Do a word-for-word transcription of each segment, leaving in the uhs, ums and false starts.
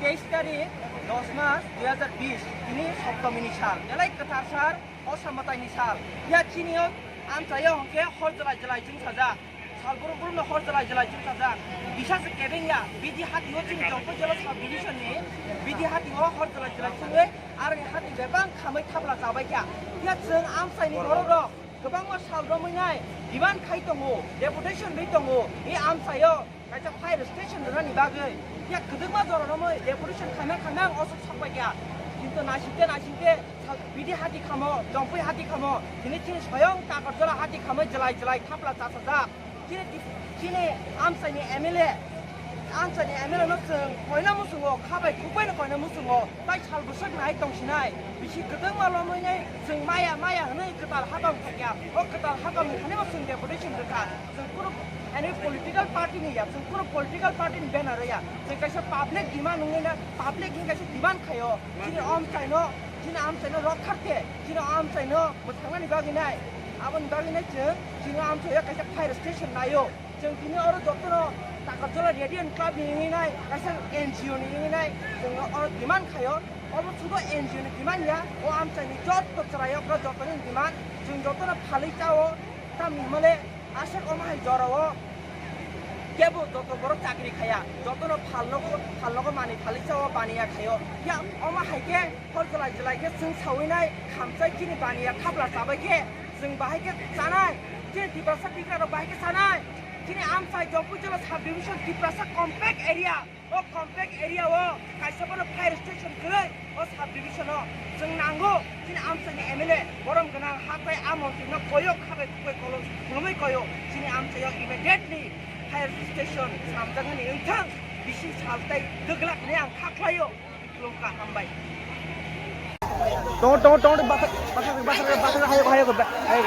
Teis tarik dos mas dui hajar bis, tini Soptomini sal, belai kwthar sal, o Samataini sal. Ya chini o amchaio hwnkhe hor jwlai jwlai chwng sajak. Sal brum brum no hor jwlai jwlai chwng sajak. Bisa se kebeng ya, bidi hati o chini Jongpui jela sub division ni, bidi hati o hor jwlai jwlai chwngwi, aroni hati bebak khamwi thapla chabai kha. Ya chwng amchaini borok rok kwbangma sal romwi nai demand khai tongo, deputation ri tongo, e amchaio kaisa fire station rwnani bagwi. Ya kwdwkma jora romwi deputation khaima khaima ang osok sakbai kha. Kintu naisingte naisingte sal-, bidi hati khamo, Jongpui hati khamo, tini chini soyong Takarjala hati khamwi jwlai jwlai thapla chasajak. Chini, chini amchaini M L A, amchaini M L A no chwng koina muchungo, khabai khukbai no koina muchungo, tai sal bwsak nai tongsinai, bisi kwtwngma lomwi nai chwng maya, maya hwnwi kwtal hakam thakya. O kwtal hakam ni thani bo chwng deputation rwkha. Chwng kunu any political party ni ya, chwng kunu political party ni banner ya. Chwng kaisa public demand wngwi na, public ni kaisa demand khaio. Chini amchaino, chini amchaino rok kharkhe, chini amchaino mwthangnani bagwi nai. Aboni bagwi nai chwng, chini amchaio kaisa fire station naio. Chwng tini oro jotono Takarjala Radiant Club ni wngwi nai, kaisa N G O ni wngwi nai, chwng oro demand khaio. Obo sudo N G O ni demand ya, o amchaini jotto chwrairok no jotoni demand, chwng jotono phalwi chao, tamni hwnmale aswk omo hai jorao kebo joto borok chakri khaya, jotono phalnogo, phalnogo manwi phalwi chao, baniya khaio. Ya omo hai khe hor jwlai jwlai khe chwng sawi nai, khamchai chini baniya thapla chabai khe chwng bahai khe chanai, chini Tiprasa tigra rok bahai khe chanai. Chini amchai Jongpui jela sub division Tiprasa compact area. O compact area o kaisa bono fire station kwrwi o sub division o chwng nango chini amchaini M L A borom gwnang hatai a montri no koyo khabai khukbai kolom khulumwi koyo chini amchaio immediately fire station swnamjaknani wngthang bisi sal tai twglak hinwi ang kha khlaio. Khulumkha, hambai. Tongo, tongo, tongo, basa, basa, basa, basa, hayo, hayo, hayo.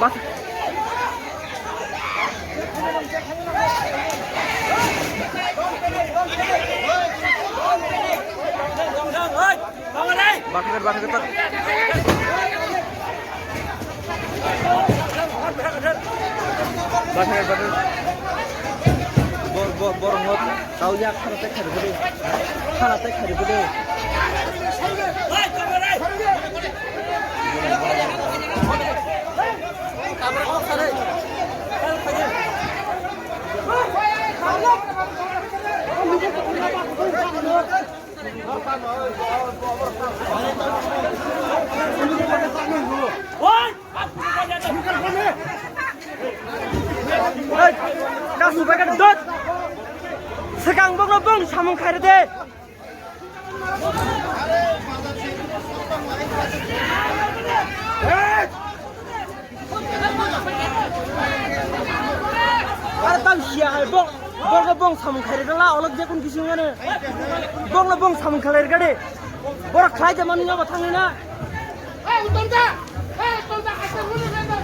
Basa. Basa, basa, basa. Bathai, bathai. Bor, bor, borok no tao yak khana tei khairok de. Khana tei khairok de. Kasu pakai dot. Sekarang bang bang samung khair de. Aro tam sia hai bong, bong no bong samung khairikha la olok je kun kising ano. Bong no bong samung khairikha de. Borok khlai de mani no ba thangni na. Hey, utonda. Hey, utonda, asa mulu na ba.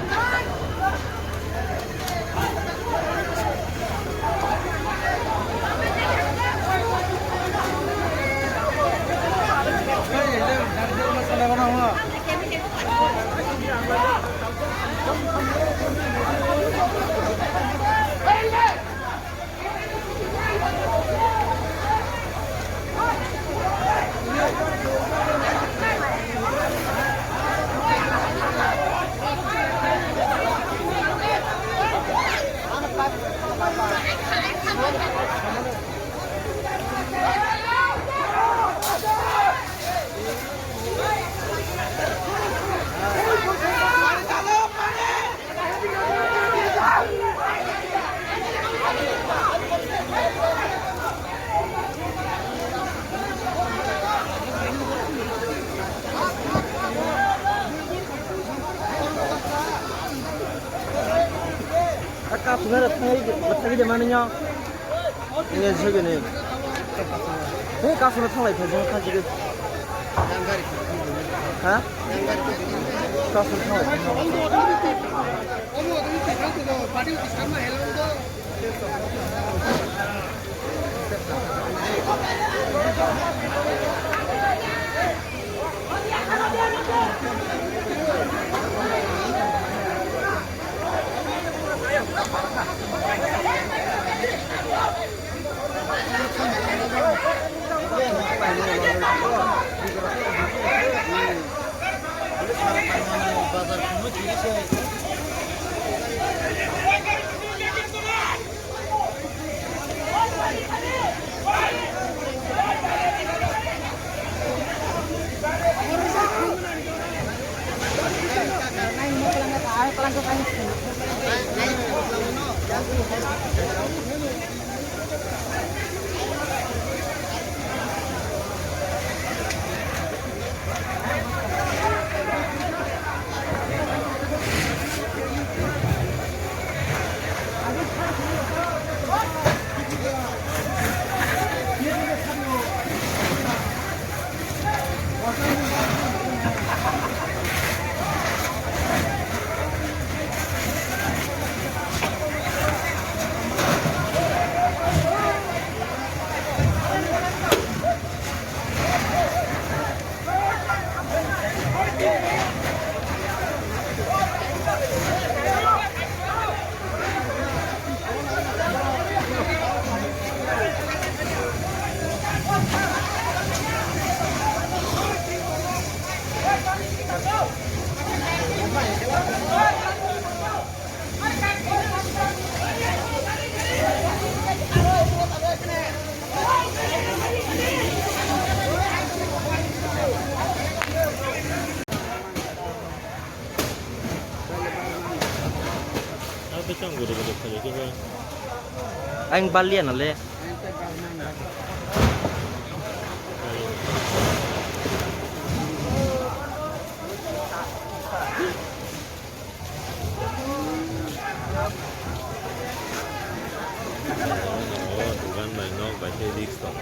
Kasunara thangwi thangwi de mani nyo. Nge jage ne. He kasuna thanglai phai jang kha jige. Ha? Kasuna thanglai phai. Ang baliya na le. Dugan bai nok bai khe risk tong.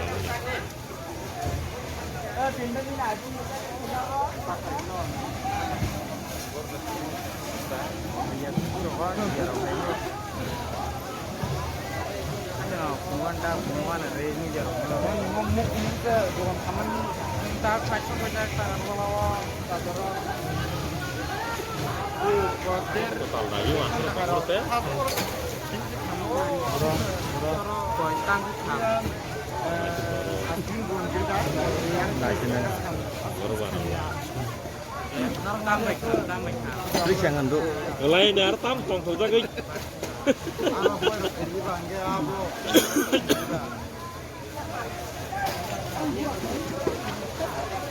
Riksa ngan do. Lai ni ar tam tong thok jagwi.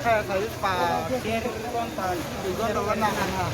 Kaya sayu pa, kaya pa, kaya pa,